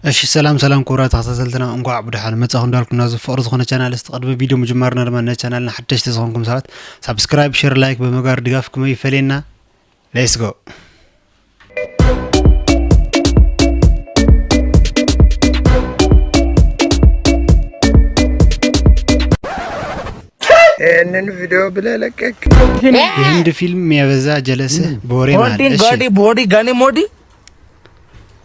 እሺ፣ ሰላም ሰላም፣ ክቡራት ተኸታተልትና፣ እንኳዕ ብደሓን መጻኹም እንዳልኩ፣ ናዚ ፍቕሪ ዝኾነ ቻናል፣ እስቲ ቅድሚ ቪድዮ ምጅማርና ድማ፣ ነቲ ቻናልና ሓደሽቲ ዝኾንኩም ሰባት ሳብስክራይብ፣ ሼር፣ ላይክ ብምግባር ድጋፍኩም ኣይፈለየና። ሌትስ ጎ። ይህንን ቪዲዮ ብለህ ለቀቅ። የህንድ ፊልም የሚያበዛ ጀለስህ በወሬ መሃል። ቦዲ እሺ። ጋዲ ቦዲ ጋኒ ሞዲ።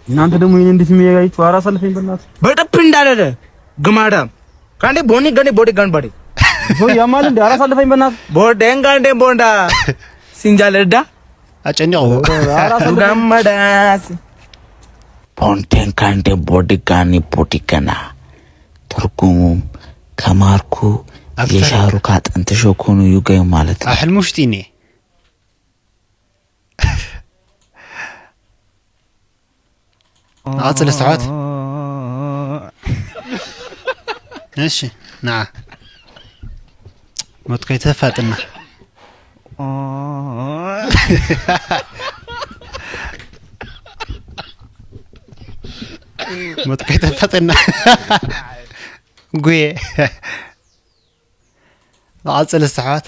እናንተ ደግሞ ይህን እንዴት የሚያያይቱ? ኧረ አሳልፈኝ በእናትህ። በጥፍ እንዳለለ ግማዳም። ካንዴ ቦኒ ጋኒ ቦዲ ጋን ባዲ። ቦይ ያማል እንዴ? ኧረ አሳልፈኝ በእናትህ። ቦደን ጋንዴ ቦንዳ። ሲንጃለዳ። አጨንቀው። ኧረ አሳልፈኝ። ሱዳን መዳስ። ቦንቴን ካንዴ ቦዲ ጋኒ ቦዲ ገና። ትርጉሙም ከማርኩ ኣብተርክ። የሻሩክ አጥንት ሸኮኑ ዩገዩ ማለት ነው። ኣሕልም ውሽጢ እኔ። ንቐጽል ኣሕዋት። እሺ፣ ንዓ። ሞት ከይተፋጥና። ሞት ከይተፋጥና። ጉየ። ንቐጽል ኣሕዋት።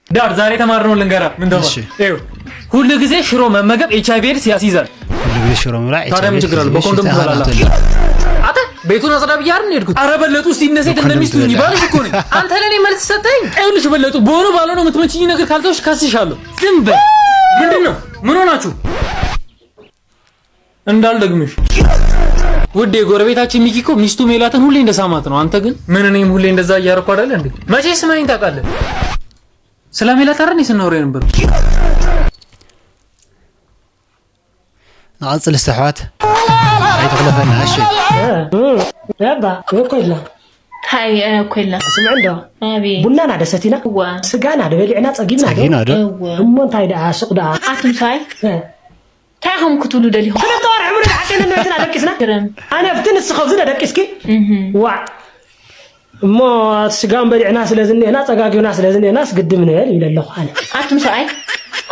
ዳር ዛሬ ተማርነው ልንገራ ምን ተማር? እሺ። ይኸው ሁሉ ጊዜ ሽሮ መመገብ ኤች አይ ቪ ኤድስ ያስይዛል። ሁሉ ጊዜ ሽሮ መብላት ታዲያ ምን ኤች አይ ቪ ችግር አለው? ኤድስ በኮንዶም ያስይዛል። ትበላለህ። አትበላ። አታ ቤቱን አጽዳ ብዬ አይደል የሄድኩት? ኧረ በለጡ እስቲ እነሴ በኮንዶም እንደሚስቱ እንጂ ትበላለህ። ባልሽ እኮ ነኝ። አንተ ለኔ መልስ ሰጠኝ። ይኸውልሽ በለጡ በሆነ ባልሆነ የምትመችኝ ነገር ካልተውሽ ከስሻለሁ። ዝም በል። ምንድን ነው? ምን ሆናችሁ? እንዳልደግምሽ። ውዴ ጎረቤታችን ሚኪ እኮ ሚስቱ ሜላትን ሁሌ እንደሳማት ነው። አንተ ግን ምን እኔም ሁሌ እንደዛ እያረኩ አይደለ እንዴ? መቼ ስማኝ ታውቃለህ? ስለ ሜላት አይደል ስናወራ የነበረው? ንቐጽል እስቲ ኣሕዋት። ኣይትኽለፈና፣ እሺ። እባ፣ እኮ ኢልና። ሃይ፣ እኮ ኢልና። ስምዕ እንዶ። ኣቤት። ቡናና ደሰቲና። እዋ። ስጋና ደበሊዕና ጸጊብና ዶ? ጸጊብና ዶ? እዋ። እሞ እንታይ ደኣ፣ ሱቕ ደኣ? ኣቱም ሰብኣይ? እ። እንታይ ኢኹም ክትብሉ ደሊኹም? ክልተ ወርሒ ሙሉእ ተዓጢንና እንትና ደቂስና። ግርም። ኣነ ኣብቲ ንስኺ ኣብዚ ደቂስኪ? እህ። ዋዕ። እሞ ስጋም በሊዕና ስለ ዝኒኤና፣ ጸጋጊብና ስለ ዝኒኤናስ ግድም ንበል ይብለ ኣለኹ ኣነ። ኣቱም ሰብኣይ፣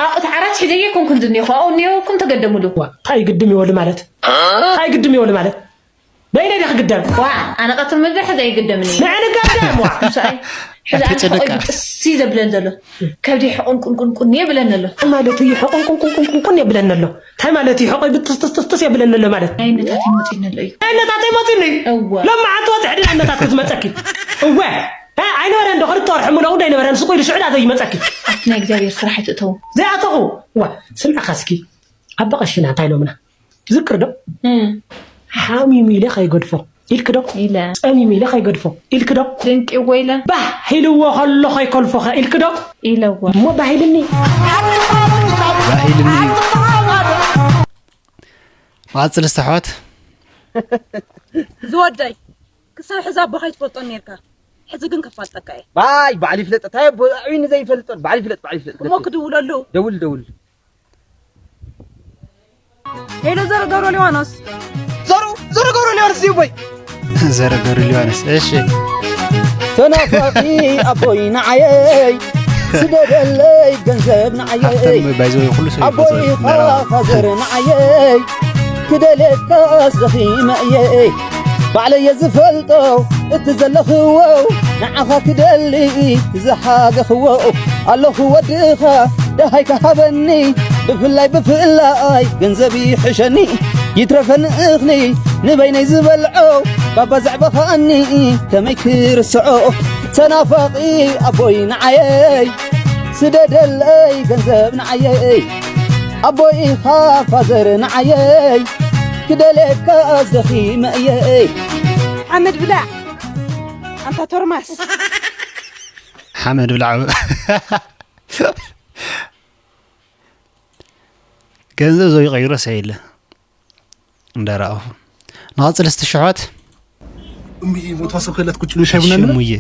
ኣቑት ዓራት ሒዘ ኣይኮንኩን ዝኒኤኹ፣ ኣብኡ እኒኤውኩም ተገደምሉ። ዋዕ፣ እንታይ ግድም ይበሉ ማለት? እንታይ ግድም ይበሉ ማለት? በይነይ ዲኺ ግደም? ዋዕ፣ ኣነ ቀትሪ ምግቢ ሕዚ ኣይግደምን እዩ። ንዕንጋ ግደም፣ ዋዕ። ኣቱም ሰብኣይ፣ ሕዚ ኣነ ኣይተጨነቃ። ሕቆይ ብጥሲ ዘብለኒ ዘሎ። ከብዲ ሕቁን ቁንቁንቁን የብለኒ ኣሎ። እንታይ ማለት እዩ? ሕቁን ቁንቁንቁንቁን የብለኒ ኣሎ። እንታይ ማለት እዩ? ሕቆይ ብጥስጥስጥስ የብለኒ ኣሎ ማለት? ኣይነታት ይመፅእኒ ኣሎ እዩ። ኣይነታት ይመፅእኒ እዩ? እወ። ሎማዓንቲ ወፅሒ ድን ኣይነታት ክትመፀኪ? እወ። እ፣ ኣይነበረን ዶ ክልተ ወርሒ ሙሉእ እውን ኣይነበረን። ስቁ ኢሉ ሽዑ ዳ ዘይመፀኪ? ኣብቲ ናይ እግዚኣብሔር ስራሕ ኣይትእተዉ። ዘይኣተኹ? ዋ፣ ስምዕኻ እስኪ። ኣባ ቀሺና እንታይ ኢሎምና? ትዝክር ዶ? እም። ሓሚሙ ኢለ ከይገድፎ ኢልክ ዶ? ኢለ። ጸሚሙ ኢለ ከይገድፎ ኢልክ ዶ? ድንቂ እዎ ኢለ። ባህ ኢልዎ ከሎ ከይከልፎኸ ኢልክ ዶ? ኢለ እዎ። እሞ ባህ ኢልኒ። ባህ ኢልኒ። መቐጽል እስቲ ኣሕዋት። ዝወደይ፣ ክሳብ ሕዚ ኣቦኻ ኣይትፈልጦን ኔርካ። ሕዚ ግን ከፋልጠካ እየ። ባይ፣ ባዕሉ ይፍለጥ። እንታይ ኣቦ ኣዕብዩኒ ዘይፈልጦ? ባዕሉ ይፍለጥ፣ ባዕሉ ይፍለጥ። እሞ ክድውለሉ። ደውል፣ ደውል። ሄሎ፣ ዘረ ገብረ ሊባኖስ። ዘሩ፣ ዘሩ ገብረ ሊባኖስ እዩ ቦይ። ዘረ ገብረ ሊባኖስ፣ እሺ። ተናፋቂ ኣቦይ ንዓየይ፣ ስደደለይ ገንዘብ ንዓየይ። ሃብታም ባይዘው ኩሉ ሰብ ኣቦይ ይፈትዎ። ኢኻ ፋዘር ንዓየይ፣ ክደልየካስ ደኺመ እየ። ባዕለየ ዝፈልጦ እቲ ዘለኽዎ፣ ንዓኻ ክደሊ ዝሓገኽዎ። ኣለኹ ወድኻ ደሃይ ከሃበኒ፣ ብፍላይ ብፍላይ ገንዘብ ይሕሸኒ። ይትረፈኒ እኽሊ ንበይነይ ዝበልዖ፣ ባባ ዘዕበኻኒ ከመይ ክርስዖ። ተናፋቒ ኣቦይ ንዓየይ፣ ስደደለይ ገንዘብ ንዓየይ። ኣቦይ ኢኻ ፋዘር ንዓየይ፣ ክደልየካስ ደኺመ እየ። ሓመድ ብላዕ ኣንታ ቶርማስ። ሓመድ ብላዕ። ገንዘብ ዘይቀይሮ ሰብ የለ። እንዳረኣኹ። ንቐጽል እስቲ ኣሕዋት። እምቢ፣ ቦታ ሰብ ከላት ቁጭ ብሎ ሻይ ቡና እሺ፣ እንብላ? እሙዬ።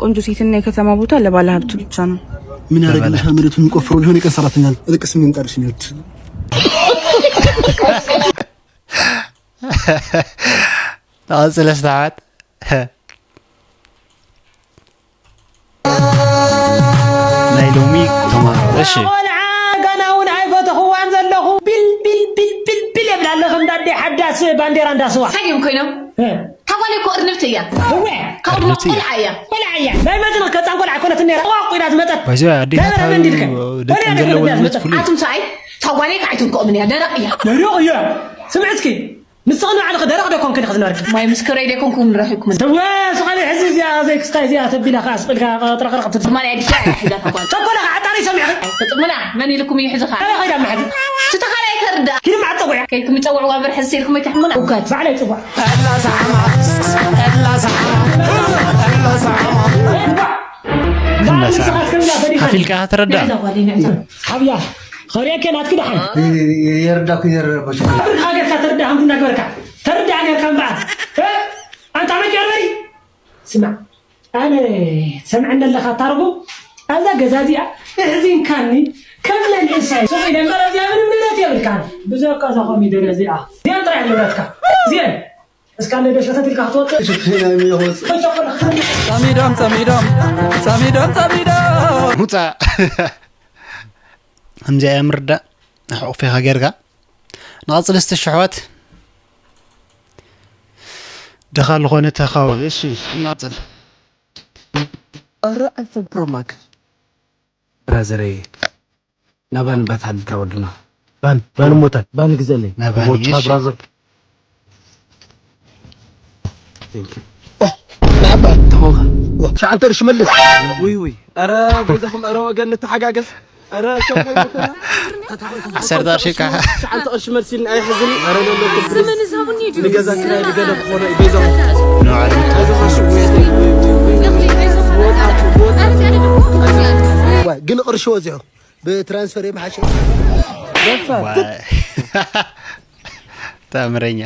ቆንጆ ሴትና የከተማ ቦታ ለባለ ሀብት ብቻ ነው። ምን ያደርግልሻል? ለባለ መሬቱን የሚቆፍረው ቢሆን የቀን ሰራተኛ ነው። እልቅስ ምን ይምጣልሽ የሚወድ። ንቐጽል እስቲ ኣሕዋት። ናይ ሎሚ ተማሃሮ። እሺ። ቆልዓ፣ ገና እውን ኣይፈተኽዋን ዘለኹ። ኣደ ሓዳስ ባንዴራ እንዳስዋ። እንታይ እዮም ኮይኖም? እ። ታጓል እኮ እርንብቲ እያ። እወ። ካብ ድማ እርንብቲ እያ። ቆልዓ እያ። ቆልዓ እያ። ናይ መድረኽ ገጻን ቆልዓ ኮነት ነይራ። ዋቑ ኢላ ዝመጸት። ባይዘ ኣዴታት ናይበራ መንዲድከ። ደቀን ወዲያ ዘለወን ደኮነት እምነት ዝመጸት። ፍሉይ። ኣቱም ሰኣይ፣ ታጓለይ ከዓይትንክኦምን እያ። ደረቕ እያ። ደረቕ እያ። ስምዒ እስኪ። ንስኺ ንባዕልኺ ደረቕ ዶ ኮንክን ኢኺ ዝነበርኪ? ማይ ምስ ከረይ ደይኮንኩም ንረኺብኩም። እወ፣ ስቓለይ ሕዚ እዚኣ ዘይክስታይ እዚኣ ተቢላ ከኣ ስቕ ኢልካ ጥረቕረቕ ትብል። ትማሊ ኣዲስ ኣበባ እያ ሒዛ ታጓል። ተኮለ ከኣ ኣጣሪ ሰሚዕኺ? ትጥምና፣ መን ኢልኩም እዩ ሒዙኻ? ኣበይ ኸይዳ መሓዚ? እቲ ካልኣይ ከርዳ። ኪዲ መዓት ጸጉዒ። ከይድኩም ይጸውዕዋ እምበር ሕዚ ኢልኩም ኣይትሕሙና። እውከት፣ ባዕለይ ጽዋዕ። ሕላሳ። ሓፊልካ ተረዳ። ሓብያ፣ ኸሪአከ ናትኪ ደሓን። የርዳኩ የረበሽ። ብርካ ጌርካ ተረዳ፣ ከምቲ እናገበርካ። ተረዳ ጌርካ እምበኣር። እ? ኣንታ መጃርበሪ። ስማዕ፣ ኣነ ትሰምዐኒ ኣለኻ ታርጉ? ኣብዛ ገዛ እዚኣ እሕዚንካኒ ከም መንእሰይ። ሱቕ ኢለ እምበር ኣብዚኣ ምንም ንብረት የብልካን። ብዘይካ እዛ ኮሚደረ እዚኣ። እዚኣን ጥራይ ንብረትካ። እዚኣን። እስካ እንደ ሸተት ኢልካ ክትወፅእ። ጸሚዶም፣ ጸሚዶም፣ ጸሚዶም፣ ጸሚዶም። ሙፃ። ከምዚኣ እያ ምርዳእ። ኣሕቑፊኻ ጌርካ። ንቐጽል እስቲ ሽሕዋት። ድኻ ዝኾነ ተኻዊ። እሺ፣ ንቐጽል። ኧረ ኣይፈል ፕሮማክ። ብራዘረይ፣ ናባን ባት ሓድልካ ወድና። ባን፣ ባን ሞታል፣ ባን ግዘለይ። ናባን ሞታ እሺ። ብራዘር። Thank you። ናባ ተኾንካ። ትሽዓተ ቅርሺ መልስ። ውይ፣ ውይ። ኧረ፣ በይዛኹም፣ ኧረ፣ ወገን፣ ንተሓጋገዝ። ኧረ፣ ሸሞይ ሞተና። ዓሰርተ ቅርሺ ከዓ። ትሽዓተ ቅርሺ መልስ ኢልና ኣይሕዝን። ኧረ፣ ለሎ፣ ንገዛ ክራይ፣ ንገለ ክኾነ፣ በይዛኹም። ንባዕሎም። ኣይዞኻ፣ ሽጉ። ወጣቱ፣ ወጣቱ። ዋይ፣ ግን ቅርሺ ወዚዑ። ብትራንስፈር የምሓሸ። ዋይ። ተኣምረኛ።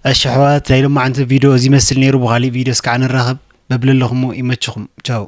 እሺ ኣሕዋት፣ ናይ ሎማዓንቲ ቪድዮ እዚ ይመስል ነይሩ። ብኻሊእ ቪድዮ እስካዕ ንራኸብ። በብለለኹሞ ይመችኹም። ቻው።